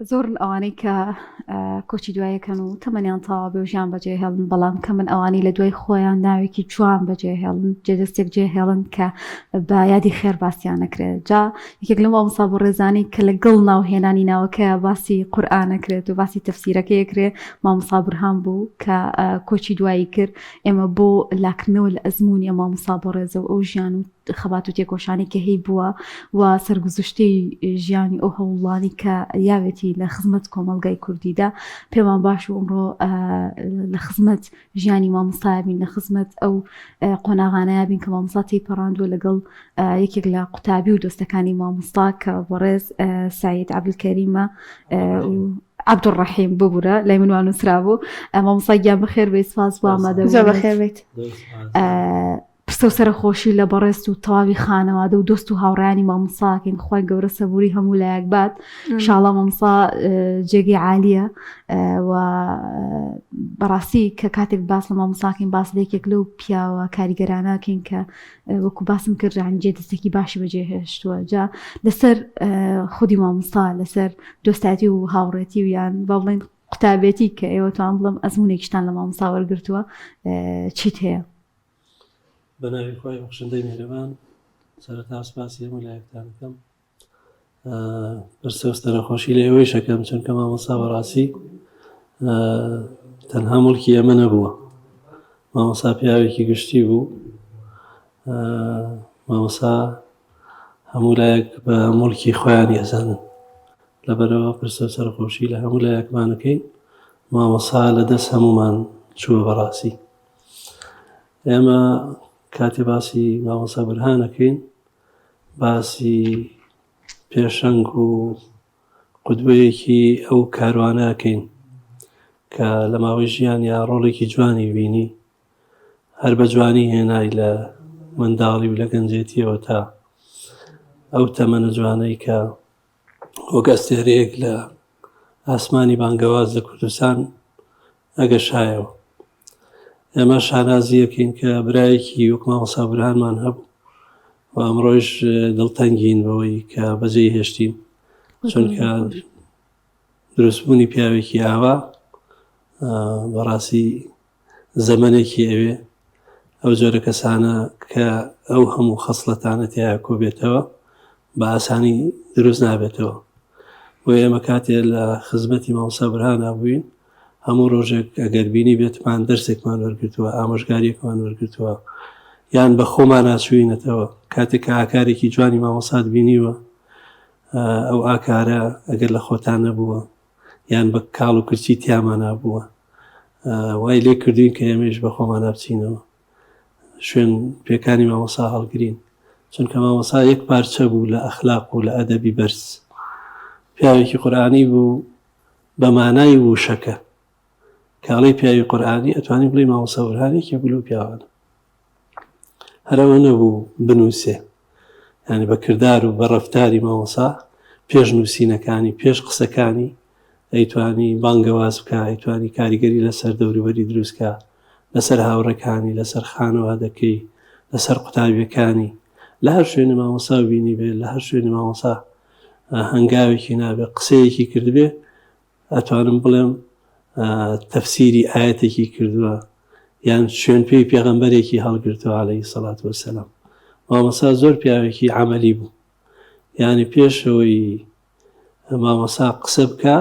زۆرن ئەوانەی کە کۆچی دوایەکەن و تەمەنیان تەواو بێ و ژیان بەجێ هێڵن بەڵام کە من ئەوانەی لە دوای خۆیان ناوێکی جوان بەجێ هێڵن جێدەستێک جێ هێڵن کە بە یادی خێر باسییان نەکرێت جا یەکێک لەم مامۆستا بەڕێزانی کە لەگەڵ ناوهێنانی ناوەکە باسی قورئانەکرێت و باسی تەفسیرەکەی کرێ مامۆستا بورهان بوو کە کۆچی دوایی کرد ئێمە بۆ لاکردنەوە لە ئەزمموونی ئەم مامۆستا بەڕێزە و ئەو ژیان و خەبات و تێکۆشانی کە هەی بووە و سەرگوزشتەی ژیانی ئەو هەوڵانی کە یاوێتی لە خزمەت کۆمەڵگای کوردیدا پێمان باش و ئەمڕۆ لە خزمەت ژیانی مامۆستایا بین لە خزمەت ئەو قۆناغانەیا بین کە مامۆستا تێی پەڕاندووە لەگەڵ یەکێک لە قوتابی و دۆستەکانی مامۆستا کە بەڕێز سعید عەبدولکەریمە عەبدولڕەحیم ببورە لای من وان نووسرابوو مامۆستا گیان بەخێر بێی سپاس بۆ ئامادە زۆر بەخێر بێیت. پرسە و سەرەخۆشی لە بەڕێزت و تەواوی خانەوادە و دۆست و هاوڕیانی مامۆساکەین خوای گەورە سەبوری هەموو لایەک بات شاڵە مامۆسا جێگەی عالیە و بەڕاستی کە کاتێک باس لە مامۆساکەین باس لە یەکێک لەو پیاوە کاریگەرانەکەین کە وەکو باسم کرد یانی جێ دەستێکی باشی بەجێ هێشتووە جا لەسەر خودی مامۆستا لەسەر دۆستایەتی و هاوڕێتی و یان با بڵێن قوتابێتی کە ئێوە توان بڵم ئەزمونێکیشتان لە مامۆستا وەرگرتووە چیت هەیە؟ بە ناوی خوای بەخشندەی میهرەبان سەرەتا سپاسی هەموو لایەکتان بکەم پرسە و سەرەخۆشی لە ئێوەیش ئەکەم چونکە مامۆستا بەڕاستی تەنها مڵکی ئێمە نەبووە مامۆستا پیاوێکی گشتی بوو مامۆستا هەموو لایەک بە مڵکی خۆیانی ئەزانن لەبەرەوە پرسە و سەرخۆشی لە هەموو لایەکمانەکەین مامۆستا لە دەست هەمومان چووە بەڕاستی ئێمە کاتێ باسی مامۆستا بورهان ئەکەین باسی پێشەنگ و قودوەیەکی ئەو کاروانە ئەکەین کە لە ماوەی ژیانیا ڕۆڵێکی جوانی بینی هەر بە جوانی هێنای لە منداڵی و لە گەنجێتیەوە تا ئەو تەمەنە جوانەی کە وەک ئەستێرەیەک لە ئاسمانی بانگەواز لە کوردستان ئەگەشایەوە. ئێمە شانازیەکەین کە برایەکی وەک مامۆستا بورهانمان هەبوو و ئەمڕۆیش دڵتەنگین بەوەی کە بەجێی هێشتین چونکە دروستبوونی پیاوێکی ئاوا بەڕاستی زەمەنێکی ئەوێ ئەو جۆرە کەسانە کە ئەو هەموو خەسڵەتانە تیایا کۆبێتەوە بە ئاسانی دروست نابێتەوە بۆ ئێمە کاتێ لە خزمەتی مامۆستا برهانا بووین هەموو ڕۆژێک ئەگەر بینی بێتمان دەرسێکمان وەرگتووە ئامۆژگاریەکمان وەرگتووە یان بە خۆمان ناچوینەتەوە کاتێک کە ئاکارێکی جوانی مامۆسات بینیوە ئەو ئاکارە ئەگەر لە خۆتان نەبووە یان بە کاڵ و کرچی تیامانا بووە وای لێ کردوین کە ئێمەیش بە خۆمانا بچینەوە شوێن پێکانی مامۆسا هەڵگرین چونکە مامۆسا یەک پارچە بوو لە ئەخلاق و لە ئەدەبی بەرز پیاوێکی قورئانی بوو بە مانای وشەکە کاڵی پیاوی قورئانی ئەتوانی بڵێ مامۆسا بورهان یەکێک بوو لەو پیاوانە هەرەوە نەبوو بنووسێ یانی بە کردار و بە ڕەفتاری مامۆسا پێش نووسینەکانی پێش قسەکانی ئەیتوانی بانگەواز بکە ئەیتوانی کاریگەری لەسەر دەوروبەری دروستکە لەسەر هاوڕێکانی لەسەر خانەوادەکەی لەسەر قوتابیەکانی لە هەر شوێنی مامۆسا بینی بێ لە هەر شوێنی مامۆسا هەنگاوێکی نابێ قسەیەکی کردبێ ئەتوانم بڵێم تەفسیری ئایەتێکی کردووە یان شوێن پێی پێغەمبەرێکی هەڵگرتووە عەلەیهی سەڵات وەسەلام. مامۆستا زۆر پیاوێکی عەمەلی بوو. یانی پێشەوەی مامۆستا قسە بکا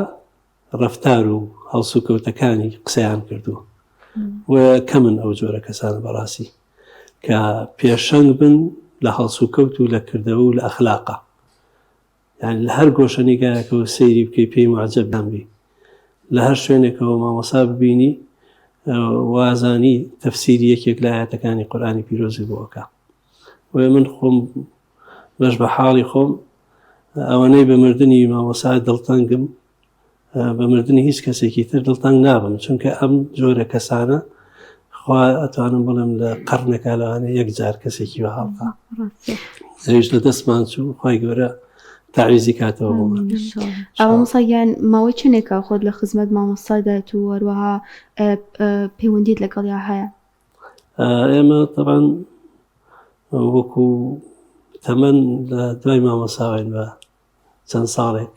ڕەفتار و هەڵسوکەوتەکانی قسەیان کردووە. و کەمن ئەو جۆرە کەسانە بەڕاستی کە پێشەنگ بن لە هەڵسوکەوت و لە کردەوە و لە ئەخلاقا. یانی لە هەر گۆشە نیگایەکەوە سەیری بکەی پێی موعجەب بی لە هەر شوێنێکەوە مامۆسا ببینی وازانی تەفسیری یەکێک لە ئاەتەکانی قورآانی پیرۆزی بۆ ئەکا بۆیە من خۆم بەش بە حاڵی خۆم ئەوەنەی بە مردنی مامۆسا دڵتەنگم بە مردنی هیچ کەسێکی تر دڵتەنگ نابم چونکە ئەم جۆرە کەسانە خوا ئەتوانم بڵێم لە قەرنێکا لەوانەیە یەک جار کەسێکی وە هەڵقا ئەویش لە دەستمان چوو خوای گەورە تەعویزی کاتەوە بۆمان. مامۆستا گیان ماوەی چەندێکە خۆت لە خزمەت مامۆستادایت و هەروەها پەیوەندیت لەگەڵیا هەیە؟ ئێمە تەبعەن وەکو تەمەن لە دوای مامۆساوین بە چەند ساڵێک.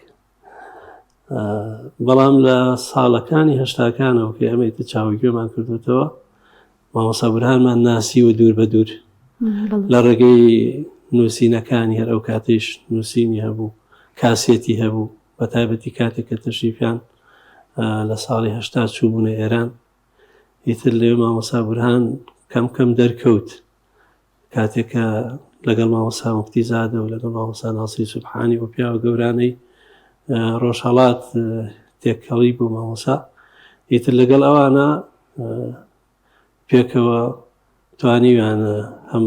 بەڵام لە ساڵەکانی هەشتاکانەوە کە ئێمە ئیتر چاوی گوێمان کردوتەوە مامۆستا بورهانمان ناسی و دوور بە دوور لە ڕێگەی نووسینەکانی هەر ئەو کاتیش نووسینی هەبوو کاسێتی هەبوو بە تایبەتی کاتێک کە تەشریفیان لە ساڵی هەشتا چوو بوونە ئێران ئیتر لێ مامۆستا بورهان کەم کەم دەرکەوت کاتێک کە لەگەڵ مامۆستا موفتی زادە و لەگەڵ مامۆستا ناسری سوبحانی و پیاوە گەورانەی ڕۆژهەڵات تێکەڵی بوو مامۆسا ئیتر لەگەڵ ئەوانە پێکەوە توانیویانە هەم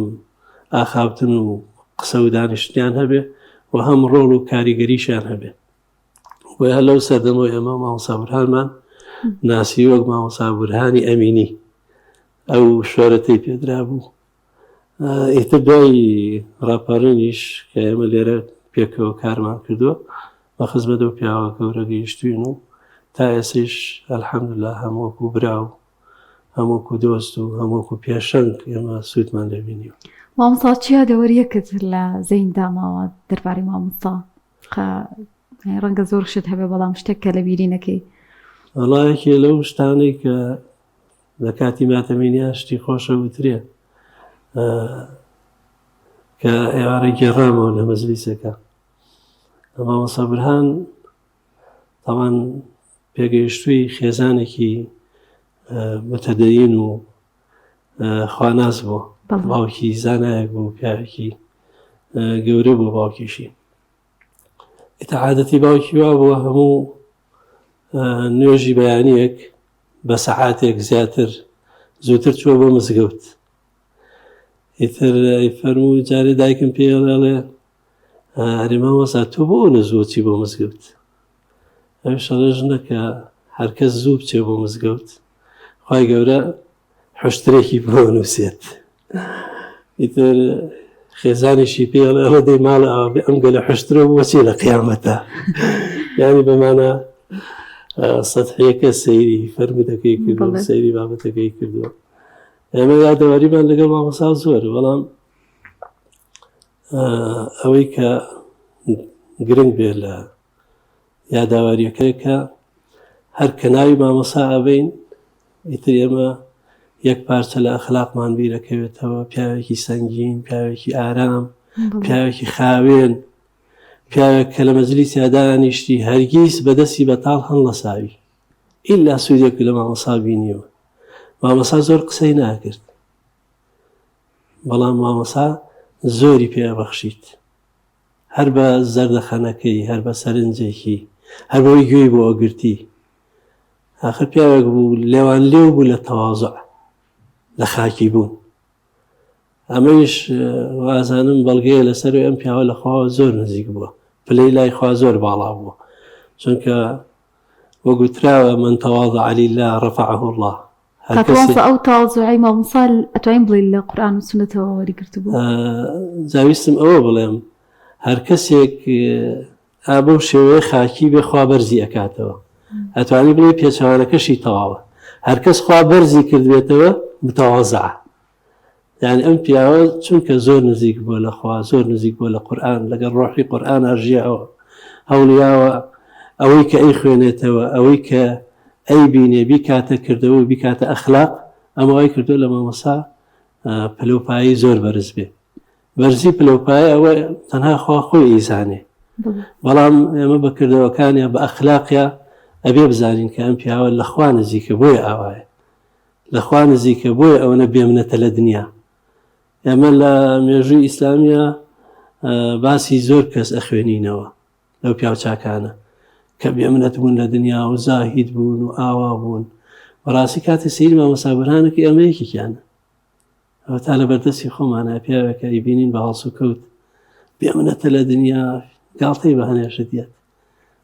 ئاخاوتن و قسە و دانیشتیان هەبێ و هەم ڕۆڵ و کاریگەریشیان هەبێ بۆیە هەر لەو سەردەمەوە ئێمە مامۆستا بورهانمان ناسی وەک مامۆستا بورهانی ئەمینی ئەو شۆرەتەی پێدرابوو ئیتر دوای ڕاپەڕینیش کە ئێمە لێرە پێکەوە کارمان کردووە بە خزمەت و پیاوە گەورە گەیشتوین و تا ئێسیش الحەمدلله هەم وەکو برا و هەم وەکو دۆست و هەم وەکو پێشەنگ ئێمە سوودمان لێ بینیوە. مامۆستا چ یادەوەریەکت لە زەیندا ماوە دەربارەی مامۆستا؟ ڕەنگە زۆر شت هەبێ بەڵام شتێک کە لە بیری نەکەی. وەڵا یەکێ لەو شتانەی کە لە کاتی ماتەمینیا شتی خۆشە وترێ کە ئێوارە گێڕامەوە لە مەجلیسەکە مامۆستا برهان تاوان پێگەیشتووی خێزانێکی متەدەین و خواناس بوو باوکی زانایەک بوو پیاوێکی گەورە بوو باوکیشی ئیتر عادەتی باوکی وا بووە هەموو نوێژی بەیانیەک بە سەعاتێک زیاتر زووتر چووە بۆ مزگەوت ئیتر فەرموو جارێ دایکم پێڵێڵێ ئەرێ مامۆستا تۆ بۆ ئەو نەزووە چی بۆ مزگەوت ئەویش ئەڵێ ژنەکە هەرکەس زوو بچێ بۆ مزگەوت خوای گەورە حشترێکی بۆ نووسێت ئیتر خێزانیشی پێ ئەڵێ ئەڵێ دەی ماڵ ئاوا بێ ئەم گەلە حشترە بۆچی لە قیامەتە یعنی بەمانە سەتحیەکە سەیری فەرمودەکەی کردو سەیری بابەتەکەی کردووە ئێمە یادەواریمان لەگەڵ مامۆسا زۆر بەڵام ئەوەی کە گرنگ بێ لە یاداواریەکەی کە هەر کە ناوی مامۆسا ئەبین ئیتر ئێمە یەک پارچە لە ئەخلاقمان بیرەکەوێتەوە پیاوێکی سەنگین پیاوێکی ئارام پیاوێکی خاوێن پیاوێک کە لە مەجلیسیا دانیشتی هەرگیز بەدەستی بەتاڵ هەڵنەساوی ئیلا سوودێک لە مامۆسا بینیوە مامۆسا زۆر قسەی ناکرد بەڵام مامۆسا زۆری پێ ئەبەخشیت هەر بە زەردەخەنەکەی، هەر بە سەرنجێکی، هەر بەوەی گوێی بۆ ئەگرتی. ئاخر پیاوێک بوو لێوان لێو بوو لە تەوازع، لە خاکی بوون. ئەمەیش وازانم بەڵگەیە لەسەر ئەم پیاوە لە خواوە زۆر نزیک بووە، پلەی لای خوا زۆر باڵا بووە. چونکە وەگوتراوە من تواضع لله رفعه الله. کاک واسە ئەو تەواضوعەی مامۆستا ئەتوانین بڵێین لە قورئان و سوننەتەوە وەریگرتبوو؟ جا ویستم ئەوە بڵێم هەر کەسێک ئا بەو شێوەیە خاکی بێ خوا بەرزی ئەکاتەوە ئەتوانی بڵێ پێچەوانەکەشی تەواوە هەرکەس خوا بەرزی کردبێتەوە متەواضعە یعنی ئەم پیاوە چونکە زۆر نزیک بووە لە خوا زۆر نزیک بووە لە قورئان لەگەڵ ڕۆحی قورئان ژیاوە هەوڵیاوە ئەوەی کە ئەی خوێنێتەوە ئەوەی کە ئەی بینێ بیکاتە کردەوە و بیکاتە ئەخلاق ئەمە وای کردو لە مامۆسا پلەوپایی زۆر بەرز بێ بەرزی پلەوپایە ئەوە تەنها خوا خۆی ئیزانێ بەڵام ئێمە بە کردەوەکانیان بە ئەخلاقیا ئەبێ بزانین کە ئەم پیاوە لە خوا نزیکە بۆیە ئاوایە لە خوا نزیکە بۆیە ئەوەنە بێمنەتە لە دنیا ئێمە لە مێژووی ئیسلامیە باسی زۆر کەس ئەخوێنینەوە لەو پیاوچاکانە کە بێمنەت بوون لە دنیا و زاهید بوون و ئاوا بوون بەڕاستی کاتی سیر مامۆستا بەرهانەکەی ئەمە یەکێکیانە ئەوە تا لە بەردەستی خۆمانە پیاوێکە ئەیبینین بە هەڵسوکەوت بێمنەتە لە دنیا گاڵتەی بە هەنێشت دێت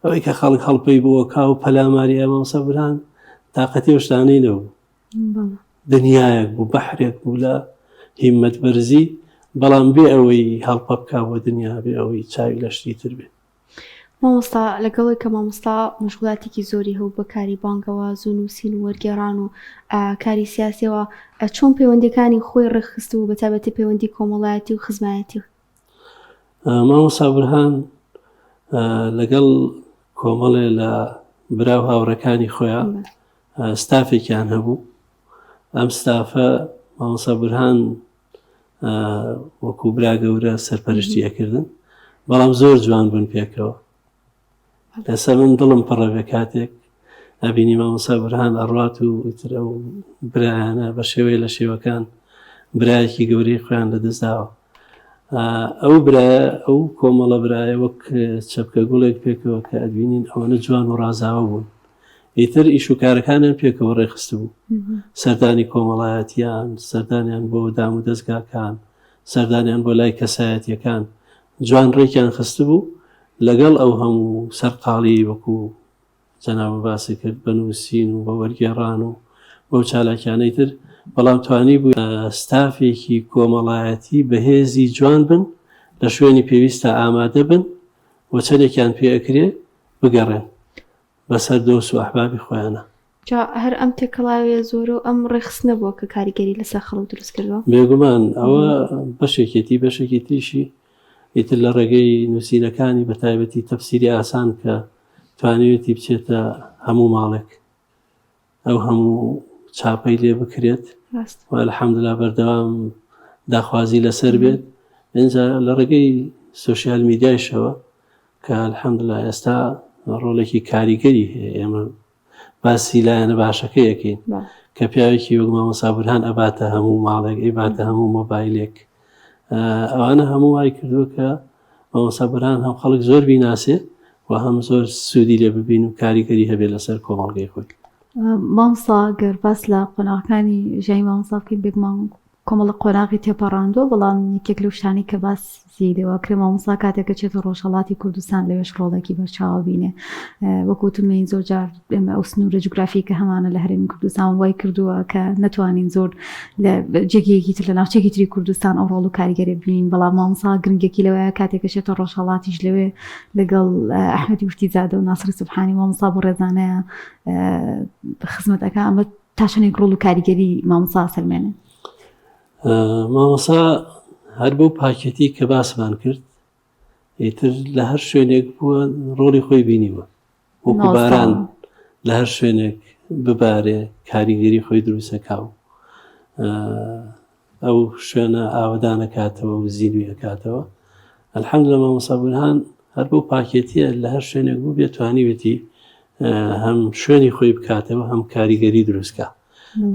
ئەوەی کە خەڵک هەڵپەی بۆ کا و پەلاماری مامۆستا برهان تاقەتی ئەو شتانەی نەبوو دنیایەک بوو بەحرێک بوو لە هیمەت بەرزی بەڵام بێ ئەوەی هەڵپە بکا بۆ دنیا بێ ئەوەی چاوی لە شتی تر بێ. مامۆستا لەگەڵی کە مامۆستا مەشغولاتێکی زۆری هەبوو بە کاری بانگەواز و نووسین و وەرگێڕان و کاری سیاسیەوە چۆن پەیوەندیەکانی خۆی ڕێکخست و بەتایبەتی پەیوەندی کۆمەڵایەتی و خزمایەتی؟ مامۆستا بورهان لەگەڵ کۆمەڵێ لە برا و هاوڕێکانی خۆیان ستافێکیان هەبوو ئەم ستافە مامۆستا بورهان وەکو برا گەورە سەرپەرشتی ئەکردن بەڵام زۆر جوان بوون پێکەوە لەسەر من دڵم پڕە بێ کاتێک ئەبینی مامۆستا بورهان ئەڕوات و ئیتر ئەو برایانە بە شێوەیە لە شێوەکان برایەکی گەورەی خۆیان لەدەستداوە ئەو برایە ئەو کۆمەڵە برایە وەک چەپکە گوڵێک پێکەوە کە ئەدبینین ئەوەنە جوان و ڕازاوە بوون ئیتر ئیش و کارەکانیان پێکەوە ڕێکخستبوو سەردانی کۆمەڵایەتیان سەردانیان بۆ دام و دەستگاکان سەردانیان بۆ لای کەسایەتیەکان جوان ڕێکیان خستبوو لەگەڵ ئەو هەموو سەرقاڵی وەکو جەنابت باسی کرد بە نووسین و بە وەرگێڕان و بەو چالاکیانەی تر، بەڵام توانیبووی ستافێکی کۆمەڵایەتی بەهێزی جوان بن، لە شوێنی پێویستا ئامادە بن و چەندێکیان پێ ئەکرێ بگەڕێن بەسەر دۆست و ئەحبابی خۆیانا. جا هەر ئەم تێکەڵاویە زۆرە و ئەم ڕێکخستنە بووە کە کاریگەری لەسەر خەڵک دروست کردووە؟ بێگومان ئەوە بەشێکێتی، بەشێکی تریشی ئیتر لە ڕێگەی نووسینەکانی بە تایبەتی تەفسیری ئاسان کە توانیوێتی بچێتە هەموو ماڵێک ئەو هەموو چاپەی لێ بکرێت و الحمدلله بەردەوام داخوازی لەسەر بێت ئینجا لە ڕێگەی سۆشیال میدیایشەوە کە الحمدلله ئێستا ڕۆڵێکی کاریگەری هەیە ئێمە باسی لایەنە باشەکەی ئەکەین کە پیاوێکی وەک مامۆستا بورهان ئەباتە هەموو ماڵێک ئەیباتە هەموو مۆبایلێک ئەوانە هەموو وای کردووە کە مامۆستا بورهان هەم خەڵک زۆر بیناسێ و هەم زۆر سوودی لێ ببین و کاریگەری هەبێت لەسەر کۆمەڵگەی خۆی. مامۆستا گەر باس لە قۆناغەکانی ژیانی مامۆستا بکەین بێگومان کۆمەڵە قۆناغی تێپەڕاندووە، بەڵام یەکێک لەو شتانەی کە باسی لێوە کرێ مامۆستا کاتێک کە چێتە ڕۆژهەڵاتی کوردستان لەوێش ڕۆڵێکی بەرچاوە بینێ وەک وتم مین زۆر جار ئێمە ئەو سنوورە جوگرافی کە هەمانە لە هەرێمی کوردستان وای کردووە کە نەتوانین زۆر لە جێگەیەکی تر لە ناوچێکی تری کوردستان ئەو ڕۆڵ و کاریگەری ببینین بەڵام مامۆستا گرنگێکی لەوەیە کاتێک کە چێتە ڕۆژهەڵاتیش لەوێ لەگەڵ ئەحمەدی موفتیزادە و ناسری سوبحانی مامۆستا بۆ ڕێزانەیە خزمەتەکە ئەمە تا چەندێک ڕۆڵ و کاریگەری مامۆستا سەلمێنێ؟ مامۆستا هەر بەو پاکێتی کە باسمان کرد ئیتر لە هەر شوێنێک بووە ڕۆڵی خۆی بینیوە وەکو باران لە هەر شوێنێک ببارێ کاریگەری خۆی دروستەکە و ئەو شوێنە ئاوەدانەکاتەوە و زیندوی ئەکاتەوە الحمدللە مامۆستا بورهان هەر بەو پاکێتیە لە هەر شوێنێک بوو بێت توانیوێتی هەم شوێنی خۆی بکاتەوە هەم کاریگەری دروستکە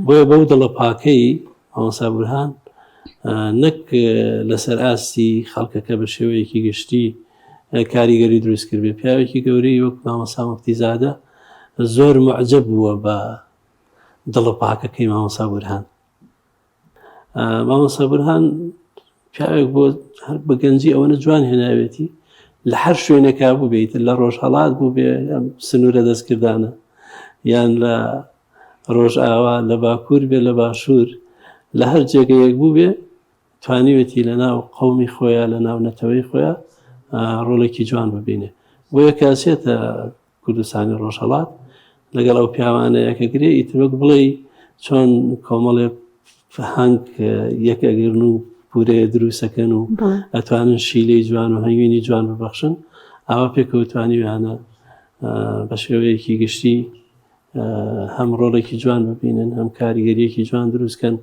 بۆیە بەو دڵە پاکەی مامۆستا بورهان نەک لەسەر ئاستی خەڵکەکە بە شێوەیەکی گشتی کاریگەری دروست کرد بێ پیاوێکی گەورەی وەک مامۆستا موفتیزادە زۆر معجب بووە بە دڵە پاکەکەی مامۆستا بورهان مامۆستا بورهان پیاوێک بۆ هەر بە گەنجی ئەوەنە جوان هێناوێتی لە هەر شوێنێکا بوو بێت لە ڕۆژهەڵات بوو بێ ئەم سنوورە دەستکردانە یان لە ڕۆژئاوا لە باکوور بێ لە باشوور لە هەر جێگەیەک بوو بێ توانیوێتی لە ناو قومی خۆیان لە ناو نەتەوەی خۆیان ڕۆڵێکی جوان ببینێ بۆیە کاسێتە کوردستانی ڕۆژهەڵات لەگەڵ ئەو پیاوانەیە کە گرێ ئیتر وەک بڵێی چۆن کۆمەڵێ هەنگ یەک ئەگرن و پورەیە دروستەکەن و ئەتوانن شیلەی جوان و هەنگوینی جوان ببەخشن ئاوا پێکەوە توانیویانە بە شێوەیەکی گشتی هەم ڕۆڵێکی جوان ببینن هەم کاریگەریەکی جوان دروستکەن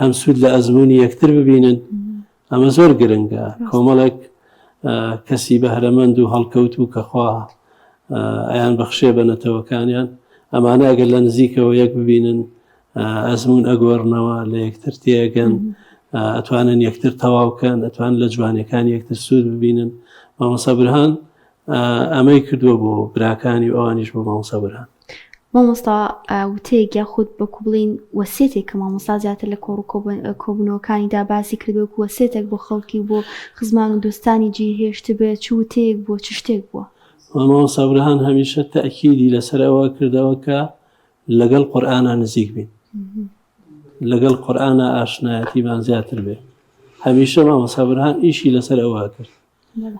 هەم سوود لە ئەزمموی یەکتر ببینن ئەمە زۆر گرنگە کۆمەڵێک کەسی بەهرەمەند و هەڵکەوتوو کە خوا ئەیان بەخشێ بە نەتەوەکانیان ئەمانە ئەگەر لە نزیکەوە یەک ببینن ئەزمون ئەگۆڕنەوە لە یەکتر تێگەن ئەتوانن یەکتر تەواوکەن ئەتوان لە جوانەکان یەکتر سوود ببینن مامۆستا برهان ئەمەی کردووە بۆ براکانی و ئەوانیش بۆ مامۆستا بورهان. مامۆستا وتەیەک یاخود وەکو بڵێین وەسێتێک کە مامۆستا زیاتر لە کۆڕ و کۆبوونەوەکانیدا باسی کردبێ وەکو وەسێتێک بۆ خەڵکی و بۆ خزمان و دۆستانی جێی هێشتبێ چ وتەیەک بووە چ شتێک بووە؟ مامۆستا بورهان هەمیشە تەئکیدی لەسەر ئەوە کردەوە کە لەگەڵ قورئانا نزیک بین لەگەڵ قورئانا ئاشنایەتیمان زیاتر بێ هەمیشە مامۆستا بورهان ئیشی لەسەر ئەوە کرد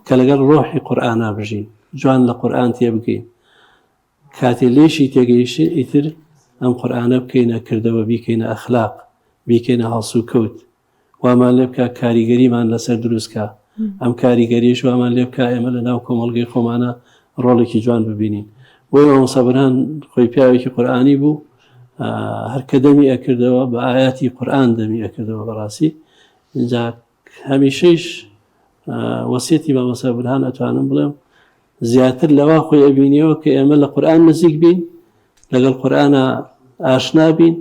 کە لەگەڵ ڕۆحی قورئانا بژین، جوان لە قورئان تێبگەین، کاتێ لێشی تێگەیشتین ئیتر ئەم قورئانە بکەینە کردەوە، بیکەینە ئەخلاق، بیکەینە هەڵسوکەوت، وامان لێ بکا کاریگەریمان لەسەر دروست کا، ئەم کاریگەریەش وامان لێ بکا ئێمە لەناو کۆمەڵگەی خۆمانا ڕۆڵێکی جوان ببینین. بۆیە مامۆستا بورهان خۆی پیاوێکی قورئانی بوو، هەر کە دەمی ئەکردەوە بە ئایاتی قورئان دەمی ئەکردەوە بەڕاستی. ئینجا هەمیشەیش وەسیەتی مامۆستا بورهان ئەتوانم بڵێم زیاتر لەوا خۆی ئەبینیەوە کە ئێمە لە قورئان نزیک بین، لەگەڵ قورئانا ئاشنا بین،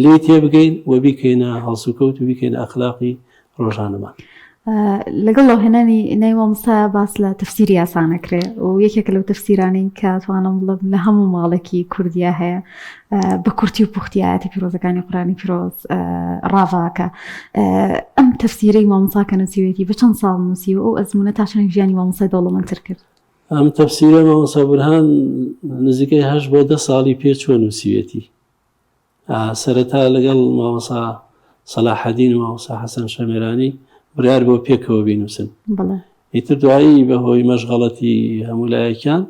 لێی تێبگەین و بیکەینە هەڵسوکەوت و بیکەینە ئەخلاقی ڕۆژانەمان. لەگەڵ لاوهێنانی ناوی مامۆستا باس لە تەفسیری ئاسان ئەکرێ و یەکێکە لەو تەفسیرانەی کە توانم بڵێم لە هەموو ماڵێکی کوردیا هەیە بە کورتی و پوختی ئاەتی پیرۆزەکانی قورانی پیرۆز ڕاڤاکە ئەم تەفسیرەی مامۆستا کە نووسیوێتی بە چەند ساڵ نووسی و ئەو ئەزمونە تا چەندێک ژیانی مامۆستای دەوڵەمەندتر کرد؟ ئەم تەفسیرە مامۆستا بورهان نزیکەی هەشت بۆ دە ساڵی پێ چووە نووسیوێتی. سەرەتا لەگەڵ مامۆستا سەلاحەدین و مامۆستا حەسەن شەمێرانی بڕیار بۆ پێکەوە بینووسن. ئیتر دوایی بە هۆی مەشغەڵەتی هەموو لایەکیان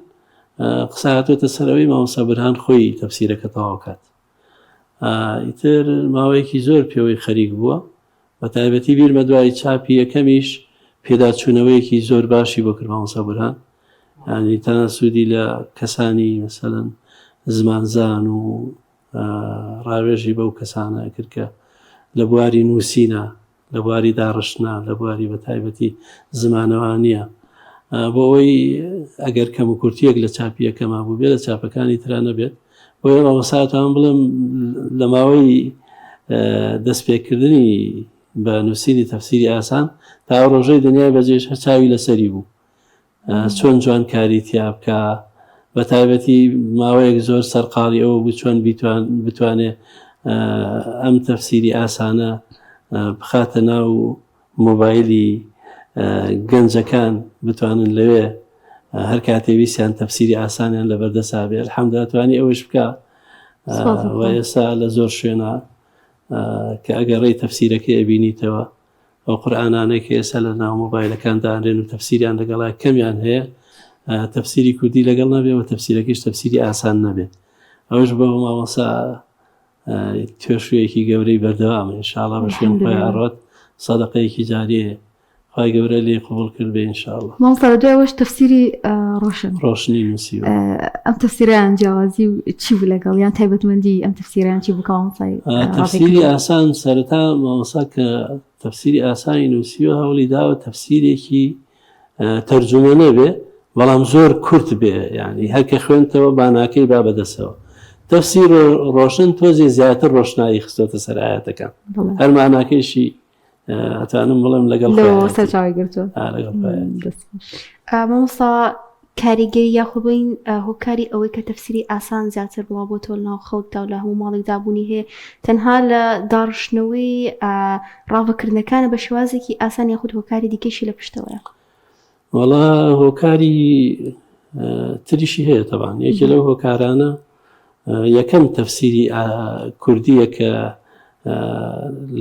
قسە هاتۆتە سەر ئەوەی مامۆستا بورهان خۆی تەفسیرەکە تەواو کات. ئیتر ماوەیەکی زۆر پێوەی خەریک بووە. بە تایبەتی بیرمە دوای چاپی یەکەمیش پێداچوونەوەیەکی زۆر باشی بۆ کرد مامۆستا بورهان. یانی تەنها سوودی لە کەسانی مەسەلەن زمانزان و ڕاوێژی بەو کەسانە کرد کە لە بواری نووسینە لە بواری داڕشتنا لە بواری بە تایبەتی زمانەوانیە بۆ ئەوەی ئەگەر کەم و کورتیەک لە چاپی یەکەما بوو بێ لە چاپەکانی ترا نەبێت بۆیە مامۆستا توانم بڵێم لە ماوەی دەستپێکردنی بە نووسینی تەفسیری ئاسان تا ئەو ڕۆژەی دنیای بەجێش هەر چاوی لەسەری بوو چۆن جوانکاری تیا بکا بە تایبەتی ماوەیەک زۆر سەرقاڵی ئەوە بوو چۆن بتوانێ ئەم تەفسیری ئاسانە بخاتە ناو مۆبایلی گەنجەکان بتوانن لەوێ هەر کاتێ ویستیان تەفسیری ئاسانیان لەبەردەسا بێ الحمدلله توانی ئەوەش بکا و ئێستا لە زۆر شوێنە کە ئەگەڕێی تەفسیرەکەی ئەبینیتەوە ئەو قورئانانەی کە ئێستا لە ناو مۆبایلەکان دانرێن و تەفسیریان لەگەڵا کەمیان هەیە تەفسیری کوردی لەگەڵ نەبێ و تەفسیرەکەیش تەفسیری ئاسان نەبێ ئەوش بۆ مامۆسا توێشوویەکی گەورەی بەردەوامە ئینشاءاللە بە شوێن خۆی ئەڕۆت سەدەقەیەکی جاریەیە خوای گەورە لێی قبوڵ کرد بێ ئینشاءاللە. مامۆستا لە دوای ئەوەش تەفسیری ڕۆشن ڕۆشنی نووسیوە ئەم تەفسیرەیان جیاوازی و چی بوو لەگەڵ یان تایبەتمەندی ئەم تەفسیرەیان چی بوو کە مامۆستای تەفسیری ئاسان سەرەتا مامۆستا کە تەفسیری ئاسانی نووسیوە هەوڵی داوە تەفسیرێکی تەرجومە نەبێ بەڵام زۆر کورت بێ یعنی هەر کە خوێنتەوە باناکەی با بەدەسەوە تەفسیر ڕۆشن تۆزێ زیاتر ڕۆشنایی خستۆتە سەر ئاەتەکان هەر ماناکەیشی ئەتوانم بڵێم لەگەڵ سەرچاوی گرتووە مامۆستا کاریگەری یاخود بڵێین هۆکاری ئەوەی کە تەفسیری ئاسان زیاتر بڵاو بۆتەوە لەناو خەڵکدا و لە هەموو ماڵێکدا بوونی هەیە تەنها لە داڕشتنەوەی ڕاڤەکردنەکانە بە شێوازێکی ئاسان یاخود هۆکاری دیکەشی لە پشتەوەیە؟ وەڵا هۆکاری تریشی هەیە تەبان یەکێ لەو هۆکارانە یەکەم تەفسیری کوردیە کە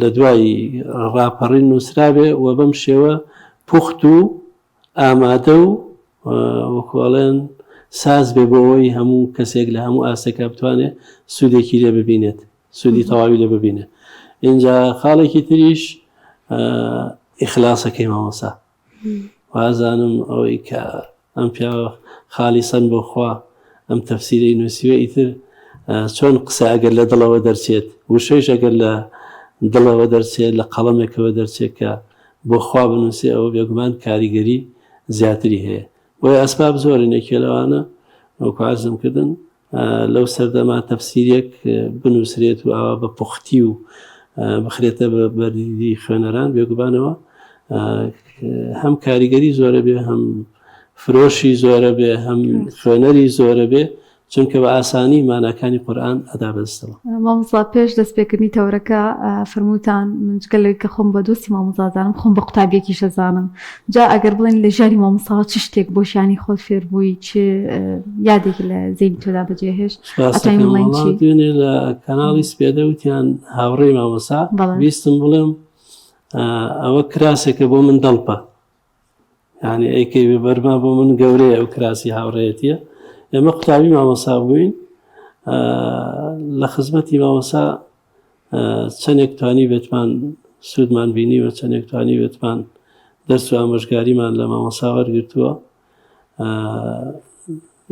لە دوای ڕاپەڕین نووسرابێ و بەم شێوە پوخت و ئامادە و وەکوڵێن ساز بێ بۆ ئەوەی هەموو کەسێک لە هەموو ئاستێکا بتوانێت سوودێکی لێ ببینێت سوودی تەواوی لێ ببینێت اینجا خاڵێکی تریش ئیخلاسەکەی مامۆسا وازانم ئەوەی کە ئەم پیاوە خالیسەن بۆ خوا ئەم تەفسیرەی نووسیوە ئیتر چۆن قسە ئەگەر لە دڵەوە دەرچێت وشەیش ئەگەر لە دڵەوە دەرچێت لە قەڵەمێکەوە دەرچێت کە بۆ خوا بنووسێ ئەوە بێگومان کاریگەری زیاتری هەیە بۆیە ئەسباب زۆرن یەکێ لەوانە وەکو عەرزم کردن لەو سەردەما تەفسیرێک بنووسرێت و ئاوا بە پوختی و بخرێتە بەردیدی خوێنەران بێگومانەوە هەم کاریگەری زۆرە بێ هەم فرۆشی زۆرە بێ هەم خوێنەری زۆرە بێ چونکە بە ئاسانی ماناکانی قورئان ئەدا بەدەستەوە. مامۆستا پێش دەستپێکردنی تەوەرەکە فەرمووتان من جگە لەوەی کە خۆم بە دۆستی مامۆستا زانم خۆم بە قوتابیەکیش ئەزانم جا ئەگەر بڵێن لە ژیانی مامۆستاوە چ شتێک بۆ ژیانی خۆت فێر بووی چ یادێکی لە زەینی تۆدا بەجێهێشت ئەتوانین بڵێین چی؟ دوێنێ لە کەناڵی سپێدە وتیان هاوڕێی مامۆستا ویستم بڵێم ئەوە کراسێکە بۆ من دڵپە یعنی ئەیکەی بەرما بۆ من گەورەیە ئەو کراسی هاوڕێیەتیە ئێمە قوتابی مامۆسا بووین لە خزمەتی مامۆسا چەندێک توانی بێتمان سوودمان بینیوە چەندێک توانی بێتمان دەست و ئامۆژگاریمان لە مامۆسا وەرگتووە.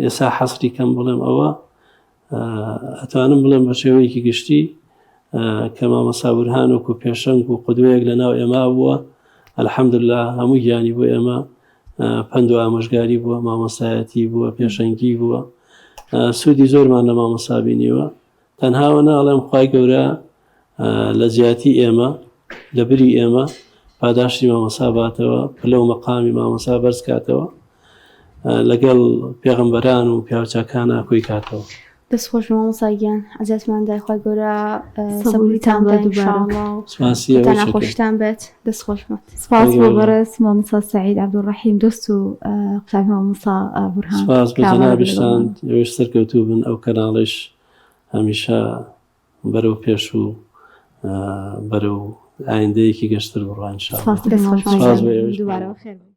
ئێسا حەسری کەم بڵێم ئەوە ئەتوانم بڵێم بە شێوەیەکی گشتی کە مامۆستا بورهان وەکو پێشەنگ و قودوەیەک لە ناو ئێمە بووە الحمدلله هەموو گیانی بۆ ئێمە پەند و ئامۆژگاری بووە مامۆستایەتی بووە پێشەنگی بووە سوودی زۆرمان لە مامۆستا بینیوە تەنها ئەوە ناڵێم خوای گەورە لە جیاتی ئێمە لە بری ئێمە پاداشتی مامۆسا باتەوە پلە و مەقامی مامۆسا بەرز کاتەوە لەگەڵ پێغەمبەران و پیاوچاکانە کۆی کاتەوە. دەست خۆش مامۆستا گیان ئەزیەتمان دای خوای گەورە سەبوریتان بات ان شاء الله و سپاسی ئەوەش تەنها ئەکەین. خۆشتان بێت دەست خۆش بێت. سپاس خوای بۆ گەورە. بەڕێز مامۆستا سەعید عەبدولڕەحیم دۆست و قوتابی مامۆستا بورهان سپاس بۆ کە ئامادە بوو جەنابیشتان لەگەڵمان. ئێوەش سەرکەوتوو بن ئەو کەناڵەیش هەمیشە بەرەو پێش و بەرەو ئایندەیەکی گەشتر بڕوا ان شاء سپاس الله. دەکەم دەست خۆش مامۆستا سپاس گیان بۆ ئێوەش. دووبارە بەخێر بێن.